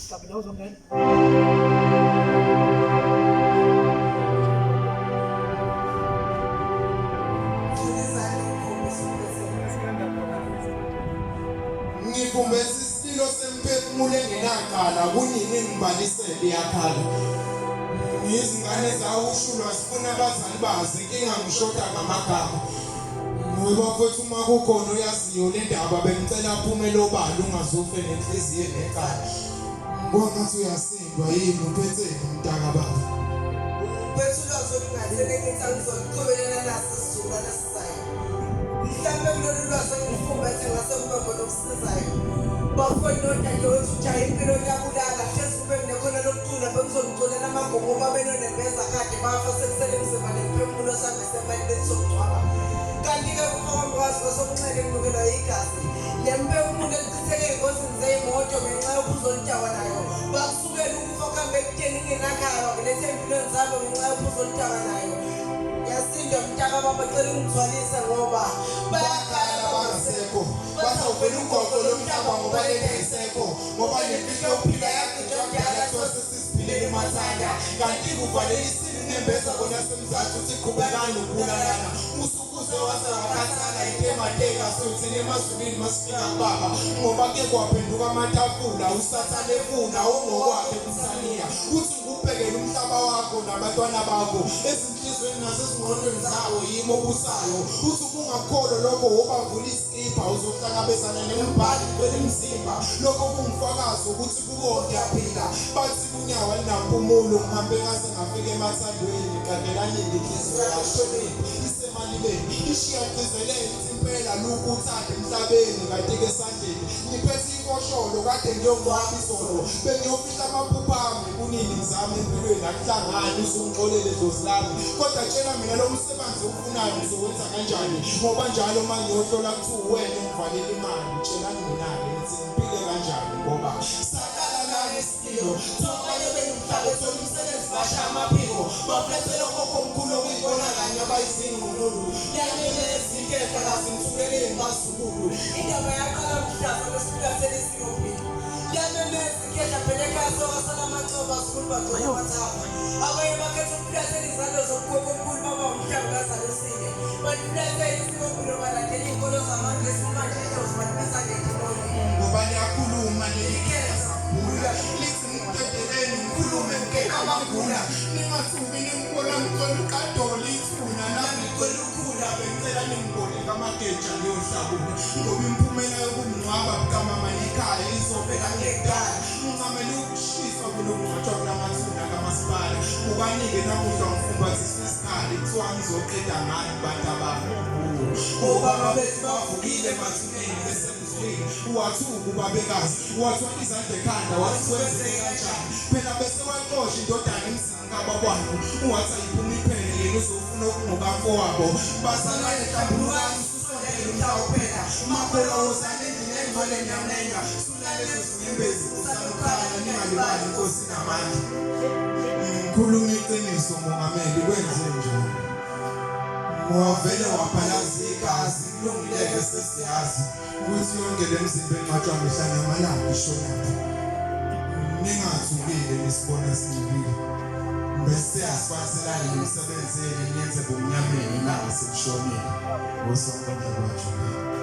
Mhlawumbe la uzongena. Ngifumbethe isililo semphefumulo engenacala kunini ngibalisele iyakhala. Izingane zawushulwa zifuna abazali bazo inkinga ngishoda ngamagama. Ngoba futhi uma kukhona oyaziyo le ndaba bengicela aphume lobala ungazufe nenhliziyo enecala. Kwangathi uyasindwa yini uphetheni mntaka baba. Uphethe ulwazi olungatheni engithi angizolucobelana naso isizukulwane esizayo. Mhlampe kulolu lwazi engifumbethe ngase kube khona okusizayo. Bafowethu nodadewethu ujahe impilo kuyabulala hlezi kube nginekhono lokucula bengizoniculela amagoma ngoba benonembeza kade bafa sekusele imizimba nemiphefumulo sami semalibeni sokungcwaba. Kanti-ke ukufa kwami kwazi kwesokunxele kunukelwa yigazi. Le mphefumulo elichitheke ey'ngozini zey'moto ngenxa yophuzo oludakwa nayo. Bakusukela ukufa kuhambe ekuteni ingenakhaya bakuletha ey'mpilweni zabo ngenxa yophuzo oludakwa nayo. Ngiyasinda mntaka baba cela ungithwalise ngoba Bayakhala abangasekho bazawuvela ugoqo lomhlaba ngoba lento ayisekho ngoba nemfihlo yokuphila yagqitshwa kudala kuthiwa sesiziphilela umathanda kanti kuvalele isini unembeza kona semzansi uthi qhubekani ukubulalana usukuze waze wakhathala itemateka siyothini emazulwini masifika kubaba ngoba ke kwaphenduka amatafula usathane efuna ongokwakhe kumthaniya uthi ngikubhekele umhlaba wakho nabantwana bakho ezinhlizweni nasezingqondweni zawo yimi obusayo uthi ubungakukholwa lokho wobavula isikibha uzohlangabezana nembhali kwelimzimba lokho kungufakazi ukuthi kubo ngiyaphila bathi kunyawo alinampumulo ngihambe ngaze ngafika emathandweni qagelani-ke inhliziyo yashonile isemalibeni ishiya gcizelele ithi impela lukhu uthanda emhlabeni kanti-ke esandleni ngiphethe ifosholo kade ngiyongcwaba izolo bengiyofihla amaphupho ami kunini ngizama empilweni akuhlangani uzungixolele dlozi lami kodwa tshela mina lo msebenzi owufunayo ngizowenza kanjani ngoba njalo uma ngiyohlola kuthiwa uwena ongivalela imali tshelani mina-ke nithi ngiphile kanjani ngoba saqala nani isililo kuthiwa abanye benomhlaba ethola umsebenzi bashaya amaphiko baflethela okhokho mkhulu okuyibona kanye abayizingqululu yanelezi inkehla kazimthukeleni bazukulu Indaba yaqala mhlaza lwesifulathela isiyobili. Liyamemeza ikhehla phela ekhaya sokasala amaxoba azukulu bagcwele amathafa. Abanye bakhetha ukufulathela izandla zobukhokho omkhulu baba umhlaba kaZalusile. Balifulathela isikompilo balandela iy'nkolo zamaNgisi manje idlozi balibiza ngedimoni. Ngoba liyakhuluma leli khehla sagula lithi ngidedeleni ngikhulume ngike abagula ningathuki ningibona ngicela uqadole ithuna nami ngicela ukhula bengicela ningiboleke amageja ngiyohlakula ngoba imiphumela yokungcwaba bukamama nekhaya izovela ngekudala ngincamela ukushiswa kunokungcwatshwa kulamathuna kamasipala kubanike namuhla ngifumbathiswa isikhali kuthiwa ngizoqeda ngani bantu abami obaba bethu bavukile emathuneni besemzwini wathuka ubabekazi wathwala izandla ekhanda wathi kwenzeke kanjani phela bese waxosha indodana emzini kababwabo wathi ayiphuma iphele yena uzofuna okungokamfowabo bazalwane hlambulukani ususondele umhla wokuphela makholwa wozani endlini engcwele niyamenywa sulalezo zinyembezi usanokhala ningalibali inkosi namandla ngikhuluma iqiniso mongameli kwenze njani wavele waphalaza igazi kulungileke sesiyazi ukuthi yonke le mzimba engcwatshwa mihla namalanga ishonaphi ningathukile nisibona sinxibile bese asifaniselane nemisebenzi yenu niyenze bumnyameni ilanga selishonile osonke kwajulile.